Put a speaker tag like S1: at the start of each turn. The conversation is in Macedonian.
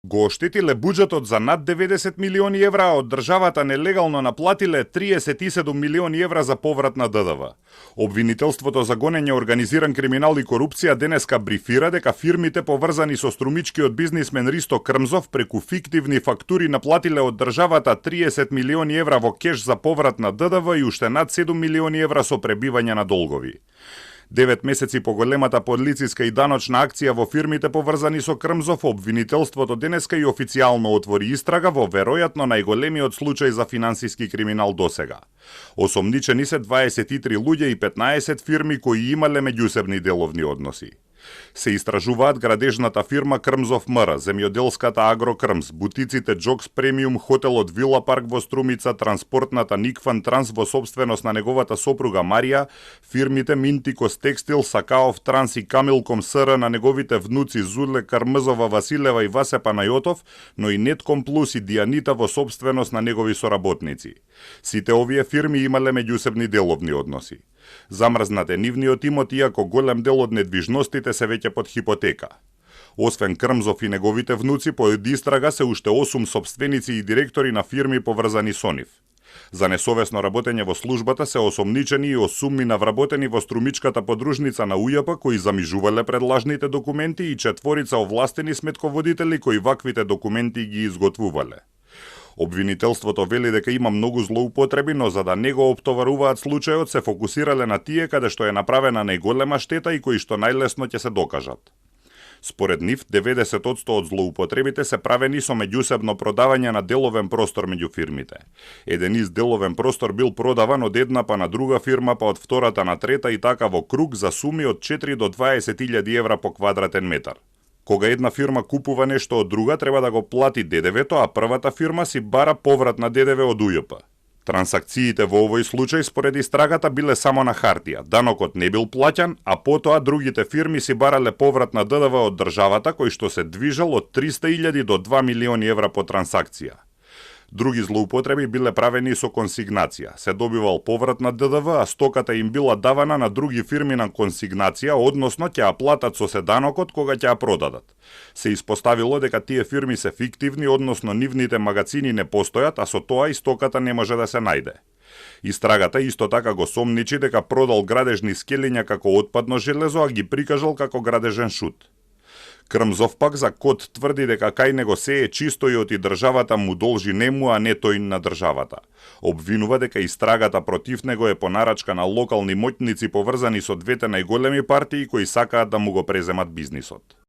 S1: Го оштетиле буџетот за над 90 милиони евра, а од државата нелегално наплатиле 37 милиони евра за поврат на ДДВ. Обвинителството за гонење организиран криминал и корупција денеска брифира дека фирмите поврзани со струмичкиот бизнисмен Ристо Крмзов преку фиктивни фактури наплатиле од државата 30 милиони евра во кеш за поврат на ДДВ и уште над 7 милиони евра со пребивање на долгови. 9 месеци по големата полициска и даночна акција во фирмите поврзани со Крмзов, обвинителството денеска и официјално отвори истрага во веројатно најголемиот случај за финансиски криминал досега. Осомничени се 23 луѓе и 15 фирми кои имале меѓусебни деловни односи. Се истражуваат градежната фирма Крмзов МР, земјоделската Агро Крмз, бутиците Джокс Премиум, хотелот Вила Парк во Струмица, транспортната Никфан Транс во собственост на неговата сопруга Марија, фирмите Минтикос Текстил, Сакаов Транс и Камилком СР на неговите внуци Зуле Кармзова, Василева и Васе Панајотов, но и Нетком Плюс и Дианита во собственост на негови соработници. Сите овие фирми имале меѓусебни деловни односи. Замрзнат е нивниот имот, иако голем дел од недвижностите се веќе под хипотека. Освен Крмзов и неговите внуци, под истрага се уште 8 собственици и директори на фирми поврзани со нив. За несовесно работење во службата се осомничени и осумми навработени во струмичката подружница на УЈП кои замижувале предлажните документи и 4 овластени сметководители кои ваквите документи ги изготвувале. Обвинителството вели дека има многу злоупотреби, но за да не го оптоваруваат случајот се фокусирале на тие каде што е направена најголема штета и кои што најлесно ќе се докажат. Според нив, 90% од злоупотребите се правени со меѓусебно продавање на деловен простор меѓу фирмите. Еден из деловен простор бил продаван од една па на друга фирма, па од втората на трета и така во круг за суми од 4 до 20.000 евра по квадратен метар. Кога една фирма купува нешто од друга, треба да го плати ДДВ-то, а првата фирма си бара поврат на ДДВ од УЈП. Трансакциите во овој случај според истрагата биле само на хартија. Данокот не бил плаќан, а потоа другите фирми си барале поврат на ДДВ од државата кој што се движел од 300.000 до 2 милиони евра по трансакција. Други злоупотреби биле правени со консигнација. Се добивал поврат на ДДВ, а стоката им била давана на други фирми на консигнација, односно ќе ја платат со седанокот кога ќе ја продадат. Се испоставило дека тие фирми се фиктивни, односно нивните магазини не постојат, а со тоа и стоката не може да се најде. Истрагата исто така го сомничи дека продал градежни скелиња како отпадно железо, а ги прикажал како градежен шут. Крмзов пак за код тврди дека кај него се е чисто и оти државата му должи нему, а не тој на државата. Обвинува дека истрагата против него е по нарачка на локални моќници поврзани со двете најголеми партии кои сакаат да му го преземат бизнисот.